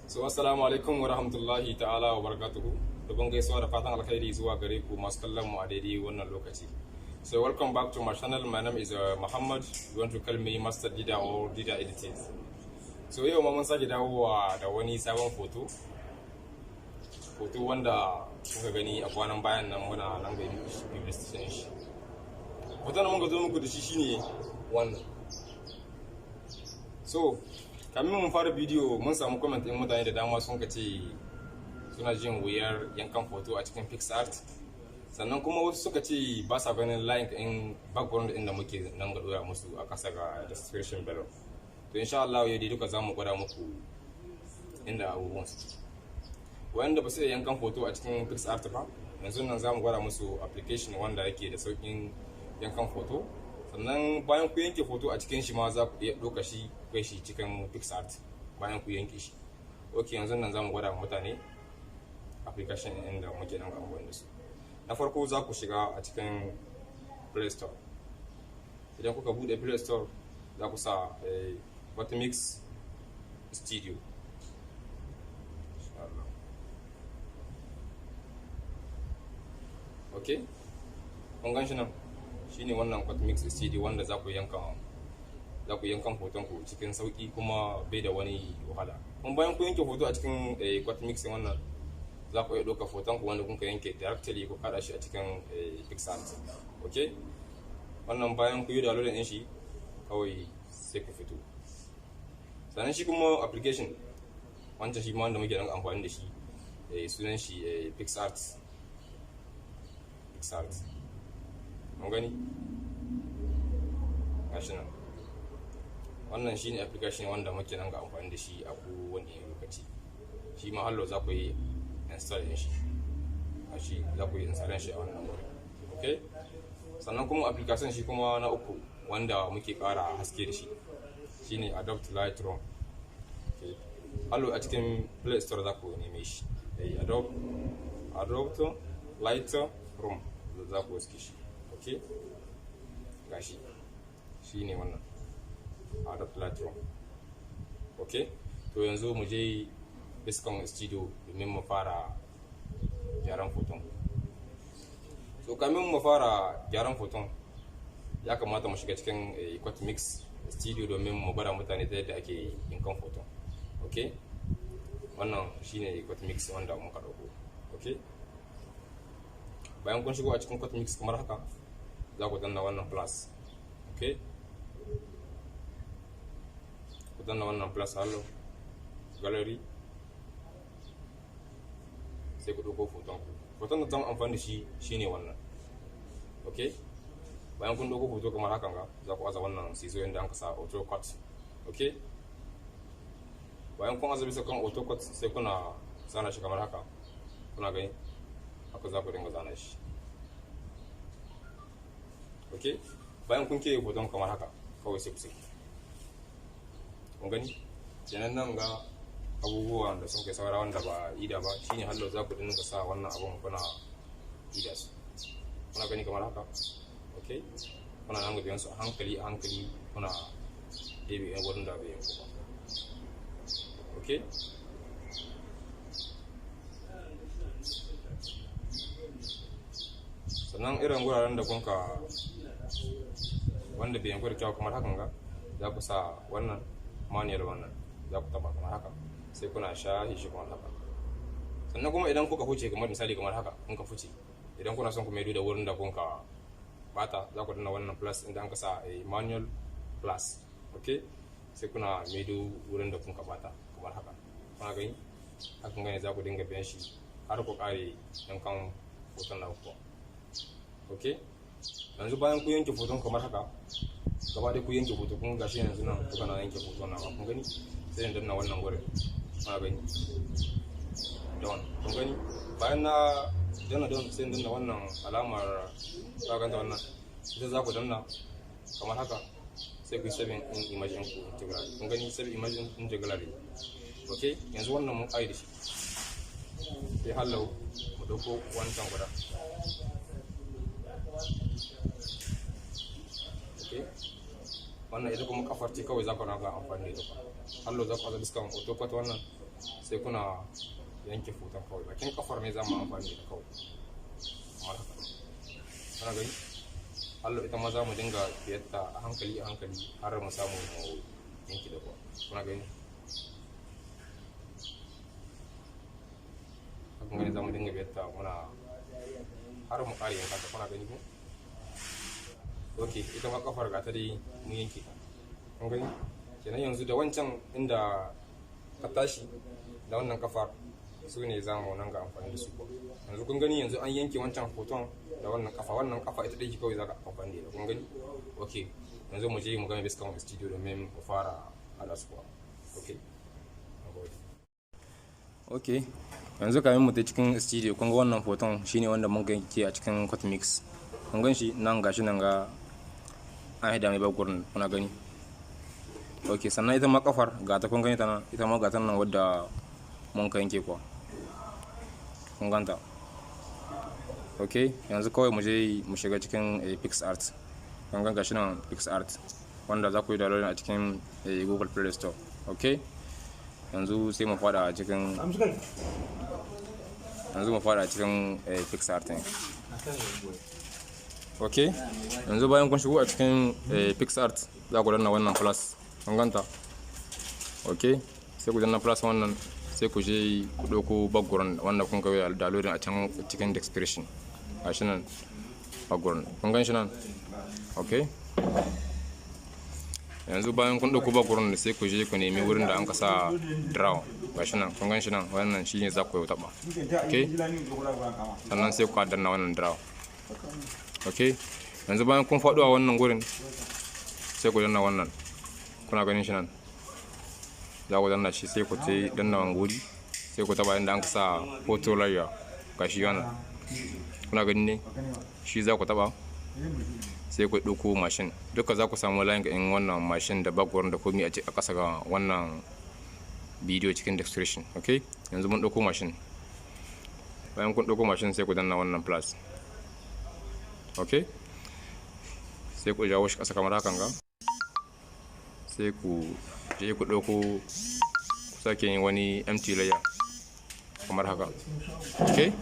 So assalamu alaikum wa rahmatullahi ta'ala wa barakatuhu. Dubban gaisuwa da fatan alkhairi zuwa gare ku masu kallon mu a daidai wannan lokaci. So welcome back to my channel. My name is Muhammad. You want to call me Master Dida or Dida Editing. So yau ma mun sake dawowa da wani sabon foto. Foto wanda kuka gani a kwanan bayan nan muna nan ga publicity shi. Hoton da muka zo muku da shi shine wannan. So kamin mun fara bidiyo mun samu comment ɗin mutane da dama sun ka ce suna jin wuyar yankan foto a cikin PicsArt. Sannan kuma wasu suka ce ba sa ganin link in background ɗin da muke nan ga ɗora musu a ƙasa ga description below. To insha Allah yau dai duka za mu gwada muku inda abubuwan suke. Wanda ba su iya yankan foto a cikin PicsArt ba, yanzu nan za mu gwada musu application wanda yake da sauƙin yankan foto. Sannan bayan ku yanke foto a cikin shi ma za ku iya ɗauka shi kai shi cikin PicsArt bayan ku yanke shi. Ok, yanzu nan za mu gwada mutane application ɗin da muke nan amfani da su. Na farko za ku shiga a cikin Play Store. Idan kuka buɗe Play Store za ku sa Mix Studio. Ok, kun gan shi nan, shine wannan Mix Studio wanda za ku yankan hoton ku cikin sauki kuma bai da wani wahala. Kuma bayan ku yanke hoto a cikin Mix wannan, za ku iya ɗauka hoton ku wanda kuka yanke directly ku kada shi a cikin PicsArt. Ok, wannan bayan ku yi download ɗin shi kawai sai ku fito. Sannan shi kuma application wancan shi ma wanda muke nan amfani da shi, sunan shi PicsArt. PicsArt. Mun gani? Gashi nan. Wannan shine application wanda muke nan ga amfani da shi a kowane lokaci. Shi ma hallo za ku yi install din shi. Shi za ku yi install shi a wannan wurin. Okay? Sannan kuma application shi kuma na uku wanda muke ƙara haske da shi shine Adobe Lightroom. Okay. Hallo a cikin Play Store za ku neme shi. Adobe Lightroom za ku waske shi. Ok, gashi shi ne wannan Adobe Lightroom. Ok, to yanzu mu je Biscon Studio domin mu fara gyaran foton. So kamin mu fara gyaran foton ya kamata mu shiga cikin Mix Studio domin mu gwada mutane ta yadda ake yankan foton. Ok, wannan shine Mix wanda muka dauko. Ok, bayan kun shigo a cikin Mix kamar haka za ku danna wannan plus. Ok, ku danna wannan plus hallo gallery, sai ku ɗauko foton ku. Foton da zamu amfani da shi shine wannan. Ok, bayan kun ɗauko foto kamar hakan ga za ku aza wannan sizo inda an kasa auto cut. Ok, bayan kun aza bisa kan auto cut sai kuna zana shi kamar haka. Kuna gani haka za ku dinga zana shi. Ok, bayan kun kewaye hoton kamar haka kawai sai ku saki. Kun gani kenan nan ga abubuwan da sun kai saura wanda ba ida ba shine hallo za ku dinga sa wannan abun kuna ida su. Kuna gani kamar haka. Ok, kuna nan biyan su a hankali a hankali kuna ɗebe yan wurin da bai yanku ba. Ok, sannan irin wuraren da kunka wanda bai yanku da kyau kamar hakan ga za ku sa wannan manual wannan za ku taba kamar haka sai kuna shahi shi kamar haka. Sannan kuma idan kuka huce kamar misali kamar haka kun ka huce, idan kuna son ku maido da wurin da kunka bata za ku danna wannan plus inda an ka sa manual plus. Ok, sai kuna maido wurin da kunka bata kamar haka. Kuna gani hakan gani za ku dinga biyan shi har ku kare yankan hoton na kuwa. Ok, yanzu bayan ku yanke hoton kamar haka gaba ɗaya ku yanke hoto, kun gashi yanzu nan kuka na yanke hoton na kun gani sai in danna wannan gurin. Kuna gani don kun gani bayan na danna don sai in danna wannan alamar za ganta wannan ita za ku danna kamar haka sai ku yi saving in image ku into gallery. Kun gani save image into gallery. Ok, yanzu wannan mun ƙare da shi sai hallau mu ɗauko wancan guda. Wannan ita kuma kafar ce kawai za ku ranga amfani da ita. Hallo za ku aza biskan auto cut wannan sai Sai kuna yanke foton kawai, bakin kafar ne za mu amfani da kawai kamar haka. Kana gani? Hallo ita ma za mu dinga biyarta a hankali a hankali har mu samu mu yanke da kuwa. Kuna gani? Hakan gani za mu dinga biyarta muna har mu ƙare yanka ta. Kuna gani ko? Ok, ita ma kafar ga ta dai mun yanke ta. Kun gani? Kenan yanzu da wancan inda ka tashi da wannan kafar su ne za mu nan ga amfani da su ko. Yanzu kun gani, yanzu an yanke wancan hoton da wannan kafa. Wannan kafa ita ɗaya kawai za ka amfani da ita. Kun gani? Ok, yanzu mu je mu gama biskan studio domin mu fara haɗa su kuwa. Ok, ok, yanzu kamin mu ta cikin studio, kun ga wannan hoton shine wanda mun yanke a cikin Cotmix. Kun gan shi nan, gashi nan ga an haida mai background. Kuna gani? Ok, sannan ita ma kafar ga ta, kun gani ta nan, ita ma ga ta nan wadda mun ka yanke kuwa. Kun ganta? Ok, yanzu kawai mu je mu shiga cikin PixArt. Kun ga gashi nan PixArt, wanda za ku yi downloading a cikin Google Play Store. Ok, yanzu sai mu fada a cikin, yanzu mu fada a cikin PixArt ne. Ok, yanzu bayan kun shigo a cikin PixArt, za ku danna wannan plus. Kun ganta? Ok, sai ku danna plus wannan, sai ku je ku ɗauko background wanda kun kai downloading a can cikin description. Gashi nan background, kun gan shi nan. Ok, yanzu bayan kun ɗauko background, sai ku je ku nemi wurin da an ka sa draw. Gashi nan, kun gan shi nan, wannan shine za ku yi taɓa. Ok, sannan sai ku danna wannan draw. Ok, yanzu bayan kun faɗo a wannan gurin, sai ku danna wannan. Kuna ganin shi nan, za ku danna shi, sai ku ce danna wani guri, sai ku taba inda an sa photo layer. Gashi wannan, kuna gani ne, shi za ku taba, sai ku ɗauko mashin. Duka za ku samu link in wannan mashin da background da komai a ƙasa ga wannan bidiyo cikin description. Ok, yanzu mun ɗauko mashin. Bayan kun ɗauko mashin, sai ku danna wannan plus. Ok, sai ku jawo shi ƙasa kamar hakan ga, sai ku je ku ɗauko, ku sake yin wani empty layer kamar haka. Ok,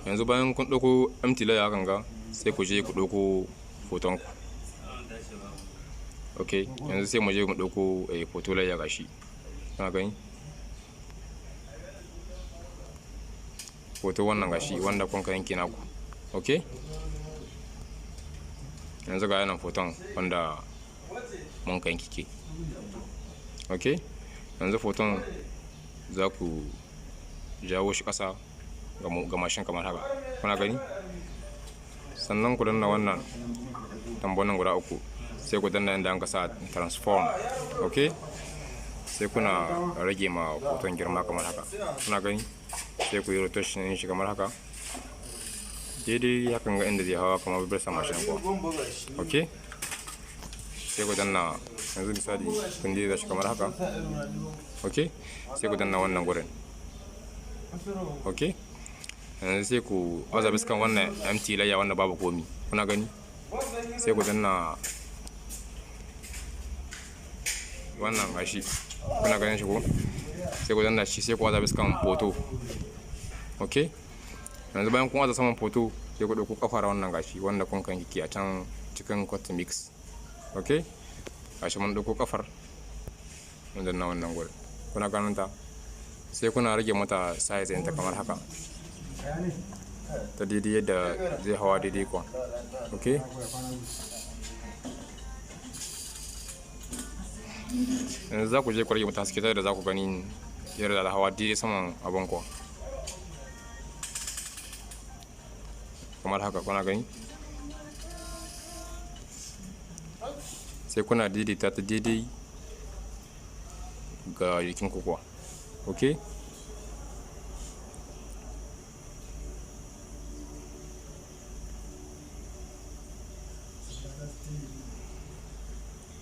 yanzu bayan kun ɗauko empty layer hakan ga, sai ku je ku ɗauko hoton ku. Ok, yanzu sai mu je mu ɗauko photo layer. Gashi, kana gani, hoto wannan gashi wanda kun ka yanke naku. Ok, yanzu ga yanan hoton wanda mun ka yanke. Ok, yanzu hoton za ku jawo shi ƙasa ga mashin kamar haka. Kuna gani? Sannan ku danna wannan tambonin guda uku, sai ku danna inda an ka sa transform. Ok, sai kuna rage ma hoton girma kamar haka. Kuna gani? Sai ku yi rotation din shi kamar haka, daidai hakan ga inda zai hawa kamar bisa mashin kuwa. Ok, sai ku danna, yanzu misali kun daidaita shi kamar haka. Ok, sai ku danna wannan gurin. Ok, yanzu sai ku aza biskan wannan empty layer wanda babu komi. Kuna gani? Sai ku danna wannan gashi, kuna ganin shi ko? Sai ku danna shi, sai ku aza biskan photo. Ok, yanzu bayan kun aza saman photo, sai ku ɗauko kafar wannan gashi wanda kun kan kike a can cikin Cotton Mix. Ok, gashi mun ɗauko kafar, mun danna wannan gurin. Kuna ganin ta? Sai kuna rage mata size ɗinta kamar haka, ta daidai yadda zai hawa daidai kuwa. Ok, yanzu za ku je ku rage mata haske ta yadda za ku gani yadda da hawa daidai saman abin kuwa kamar haka. Kuna gani? Sai kuna daidaita ta daidai ga jikin ku kuwa. Ok,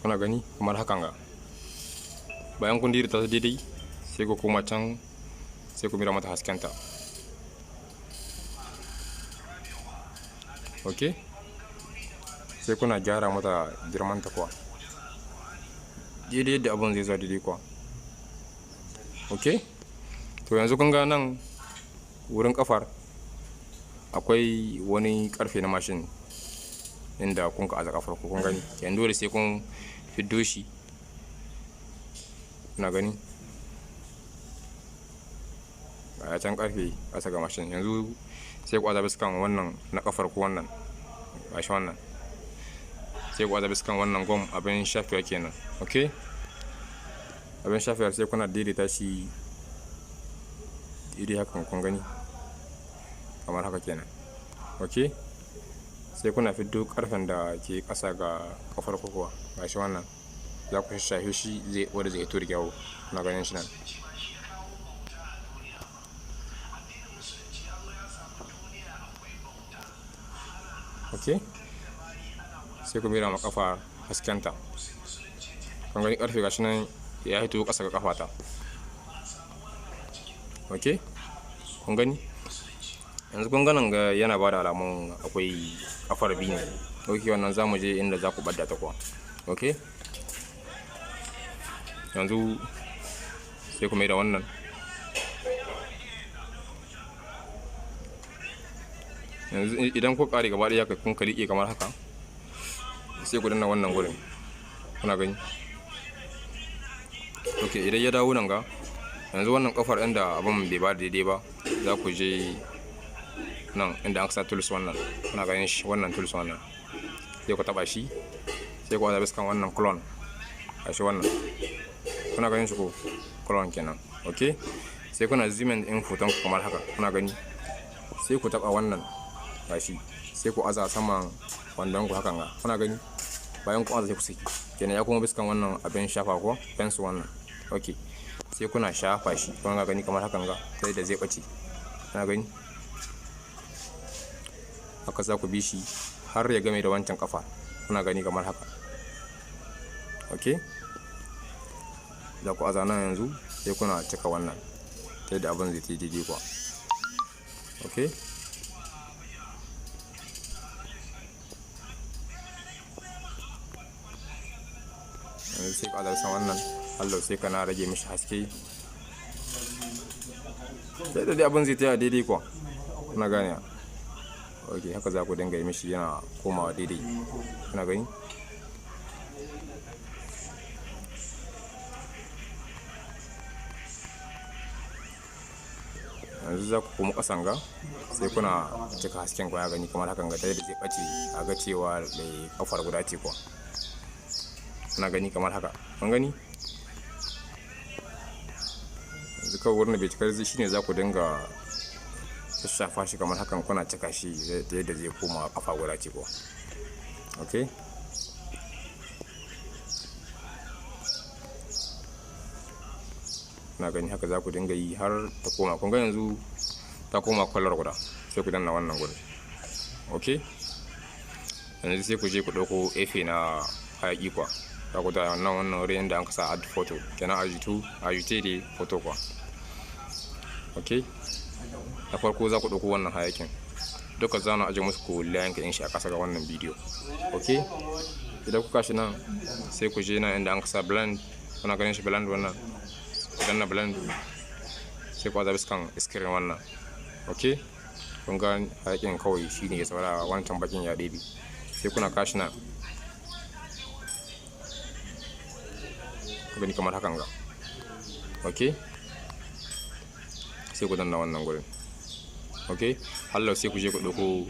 kuna gani kamar hakan ga. Bayan kun daidaita ta daidai, sai ku koma can, sai ku mira mata haskenta. Ok, sai kuna gyara mata girmanta kuwa, daidai yadda abun zai zuwa daidai kuwa. Ok, to yanzu kun ga nan wurin kafar akwai wani karfe na mashin inda kun ka aza kafar ku, kun gani. Yanzu dole sai kun fiddo shi, kuna gani ga can karfe ƙasa ga mashin. Yanzu sai ku aza biskan wannan na kafar ku, wannan gashi wannan, sai ku aza biskan wannan gom abin shafewa kenan. Ok, abin shafewar sai kuna daidaita shi daidai hakan, kun gani kamar haka kenan. Ok, sai kuna fiddo karfen da ke ƙasa ga kafar ku kuwa, gashi wannan za ku shafe shi, zai wanda zai hito da kyau, kuna ganin shi nan. Ok, sai ku mira ma kafa haskenta, kun gani karfe gashi nan ya hito ƙasa ga kafata. Ok, kun gani yanzu kun ganin ga yana bada alamun akwai kafar biyu ne. Ok, wannan za mu je inda za ku ɓadda ta kuwa. Ok, yanzu sai ku maida wannan, yanzu idan ku ƙare gaba ɗaya kun ka riƙe kamar haka, sai ku danna wannan gurin, kuna gani. Ok, idan ya dawo nan ga yanzu wannan kafar inda abin bai ba daidai ba, za ku je nan inda aka sa tools wannan, kuna ganin shi wannan tools wannan, sai ku taba shi, sai ku aza biskan wannan clone, gashi wannan, kuna ganin shi ko clone kenan. Ok, sai kuna zoom in din hoton ku kamar haka, kuna gani, sai ku taba wannan gashi, sai ku aza saman wandon ku hakan ga, kuna gani. Bayan ku aza sai ku saki kenan, ya kuma biskan wannan abin shafa ko pencil wannan. Ok, sai kuna shafa shi, kuna gani kamar hakan ga, sai da zai bace, kuna gani haka za ku bi shi har ya game da wancan kafa, kuna gani kamar haka. Ok, za ku aza nan yanzu sai kuna cika wannan ta yadda abin zai ta daidai kuwa. Ok, yanzu sai ka aza wannan Allah, sai kana rage mishi haske sai da dai abin zai taya daidai kuwa, kuna gane. Ok, haka za ku dinga yi mishi yana komawa daidai, kuna gani. Yanzu za ku koma ƙasan ga sai kuna cika hasken ku, ya gani kamar hakan ga, ta yadda zai ɓace a ga cewa da kafar guda ce kuwa, kuna gani kamar haka, kun gani. Yanzu kawai wurin da bai cika zai shine za ku dinga shafa shi kamar hakan, kuna cika shi ta yadda zai koma kafa guda ce kuwa. Ok, na gani haka za ku dinga yi har ta koma, kun ga yanzu ta koma kwalar guda, sai ku danna wannan gurin. Ok, yanzu sai ku je ku ɗauko efe na hayaki kuwa, za ku da wannan wurin inda an kasa add photo kenan, ajute da photo kuwa. Ok, na farko za ku ɗauko wannan hayakin, duka za na aje musu ku link ɗin shi a ƙasa ga wannan bidiyo. Ok, idan kuka shi nan sai ku je nan inda an kasa blend, kuna ganin shi blend wannan, ku danna blend, sai ku aza biskan screen wannan. Ok, kun ga hayakin kawai shine ya saura, wancan bakin ya ɗebe, sai kuna kashi nan, ku gani kamar hakan ga. Ok, sai ku danna wannan gurin. Ok, hallau sai ku je ku ɗauko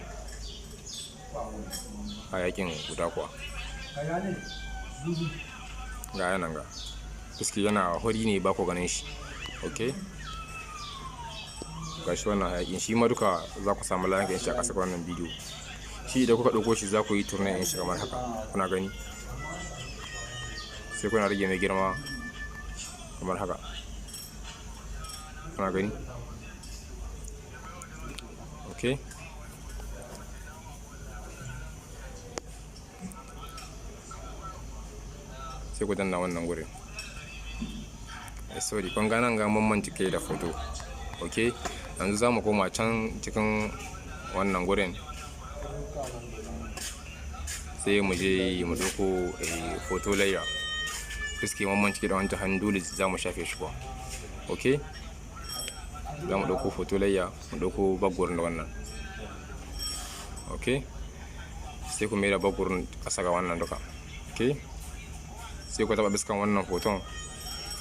hayakin guda kuwa, ga yanan ga fiski yana hori ne ba ku ganin shi. Ok, ga shi wannan hayakin shi ma duka za ku samu layin shi a ƙasa wannan bidiyo. Shi idan kuka ɗauko shi za ku yi turnin shi kamar haka, kuna gani, sai kuna rage mai girma kamar haka, kuna gani. Ok, sai ku danna wannan gurin. Sorry, kun ga nan ga mun cike da photo. Ok, yanzu za mu koma can cikin wannan gurin, sai mu je mu ɗauko photo layer. Fiske mun cike da wancan hannu, dole za mu shafe shi kuwa. Ok, za mu ɗauko photo layer, mu ɗauko background wannan. Ok, sai ku maida background ƙasa ga wannan duka. Ok, sai ku taɓa biskan wannan hoton.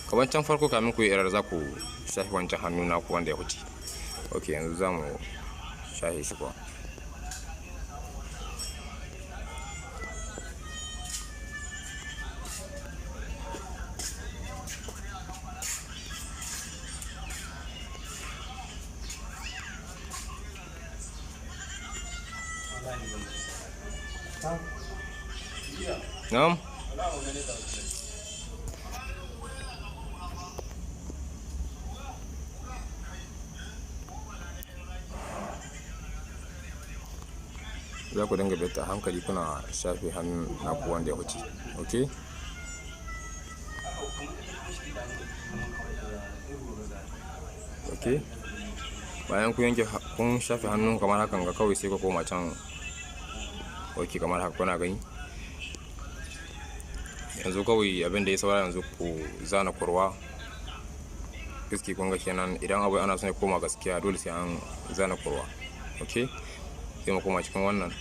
Kamar can farko kamin ku yi error za ku shafe wancan hannu naku wanda ya huce. Ok, yanzu za mu shafe shi kuwa. Na'am. Za ku dinga bita a hankali kuna shafe hannun naku wanda ya huce. Ok, ok, bayan kun yanke kun shafe hannun kamar hakan ga kawai sai ku koma can. Ok, kamar haka kuna gani. Yanzu kawai abin da ya saura yanzu ku zana kurwa. Gaske kun ga kenan idan abu ana son ya koma gaskiya dole sai an zana kurwa. Ok, sai mu koma cikin wannan,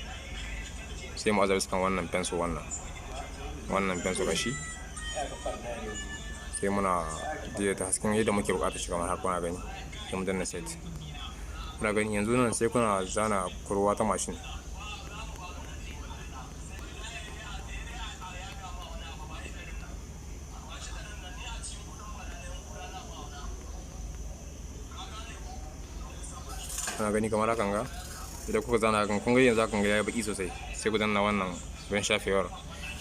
sai mu aza biskan wannan pencil, wannan pencil gashi, sai muna daidaita hasken yadda muke buƙatar shi kamar haka kuna gani. Sai mu danna set. Kuna gani yanzu nan sai kuna zana kurwa ta mashin. Kuna gani kamar hakan ga, idan kuka zana hakan kun ga yanzu hakan ga yayi baki sosai, sai ku danna wannan don shafewar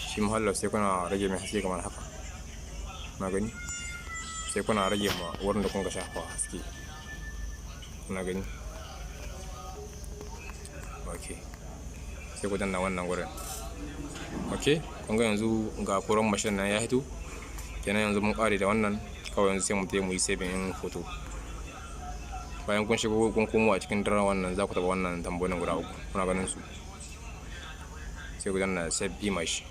shi muhallar, sai kuna rage mai haske kamar haka. Kuna gani, sai kuna rage ma wurin da kun ga shafa haske. Kuna gani. Ok, sai ku danna wannan wurin. Ok, kun ga yanzu ga koren mashin nan ya hito kenan. Yanzu mun kare da wannan, kawai yanzu sai mu je mu yi saving in photo. Bayan kun shigo kun komo a cikin daren wannan, za ku taɓa wannan tambonin guda uku, kuna ganin su, sai ku danna save image.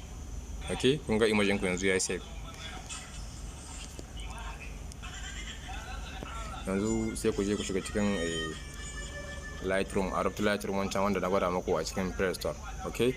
Ok, kun ga image ku yanzu ya yi save. Yanzu sai ku je ku shiga cikin Lightroom, Adobe Lightroom wancan wanda na gwada muku a cikin Play Store. Ok,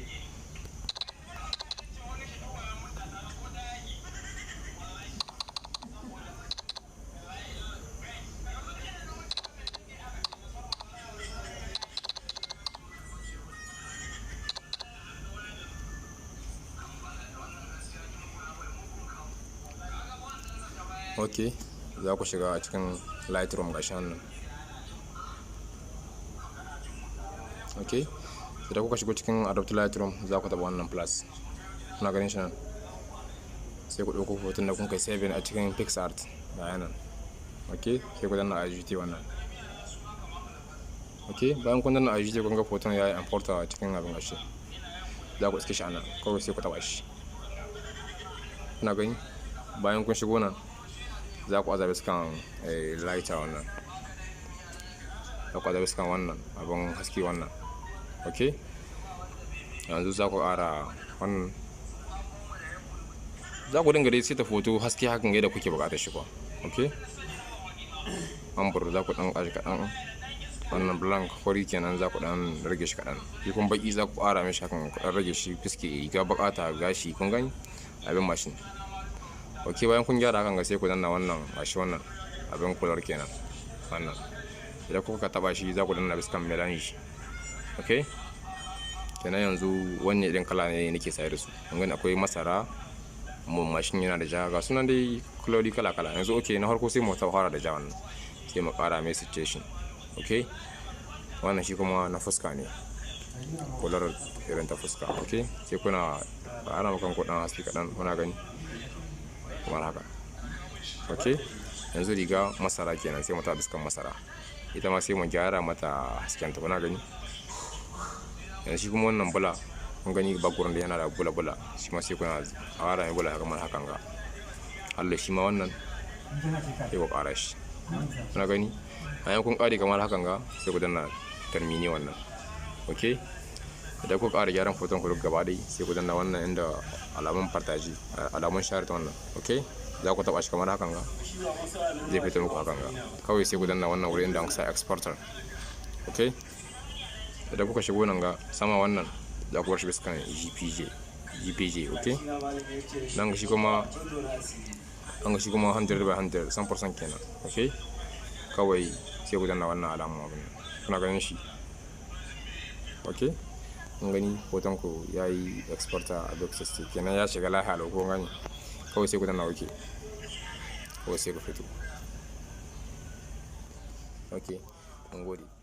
ok, za ku shiga a cikin Lightroom gashi nan. Ok, idan kuka shigo cikin Adobe Lightroom za ku taɓa wannan plus, kuna ganin shi nan, sai ku ɗauko hoton da kun kai saving a cikin PixArt ga nan. Ok, sai ku danna IGT wannan. Ok, bayan kun danna IGT kun ga hoton ya yi import a cikin abin gashi, za ku iske shi a nan, kawai sai ku taɓa shi. Kuna gani, bayan kun shigo nan za ku azabe kan lighter wannan, za ku azabe kan wannan abin haske wannan. Ok, yanzu za ku ƙara wannan, za ku dinga dai saita foto haske hakan yadda kuke buƙatar shi kuwa. Ok, ambur za ku ɗan ƙashi kaɗan, wannan blank fari kenan za ku ɗan rage shi kaɗan, shi kun baƙi za ku ƙara mishi hakan ku ɗan rage shi fiske ga buƙata gashi, kun gani abin mashin. Ok, bayan kun gyara hakan ga sai ku danna wannan gashi, wannan abin kular kenan wannan. Idan kuka taba shi za ku danna biskan melange. Ok, kenan yanzu wannan irin kala ne nake sayar da su. Kun gani akwai masara, mun mashin yana da ja, ga sunan dai kaloli kala kala. Yanzu ok, na farko sai mu fara da ja wannan, sai mu ƙara mai saturation. Ok, wannan shi kuma na fuska ne, kular irin ta fuska. Ok, sai kuna ƙara makan kuɗin haske kaɗan, kuna gani kamar haka. Ok, yanzu riga masara kenan, sai mu ta biskan masara, ita ma sai mu gyara mata hasken ta, kuna gani. Yanzu shi kuma wannan bula, kun gani background yana da bula bula, shi ma sai kuna ƙara mai bula kamar hakan ga. Allah shi ma wannan sai ku ƙara shi, kuna gani. Bayan kun ƙare kamar hakan ga sai ku danna termini wannan. Ok, idan ku ƙara gyaran hoton ku duk gaba ɗaya sai ku danna wannan inda alamun partage, alamun share ta wannan. Ok, Za ku taba shi kamar hakan ga, zai fito muku hakan ga. Kawai sai ku danna wannan wurin da an sa exporter. Ok, idan kuka shigo nan ga sama wannan, za ku bar shi bisa kan JPG, JPG. Ok, nan ga shi kuma, an ga shi kuma 100 by 100, 100% kenan. Ok, kawai sai ku danna wannan alamun abin, kuna ganin shi. Ok, kun gani, hoton ku ya yi exporter a Adobe kenan, ya shiga lafiya lau. Kun gani, kawai sai ku danna ok, kawai sai ku fito. Ok, mun gode.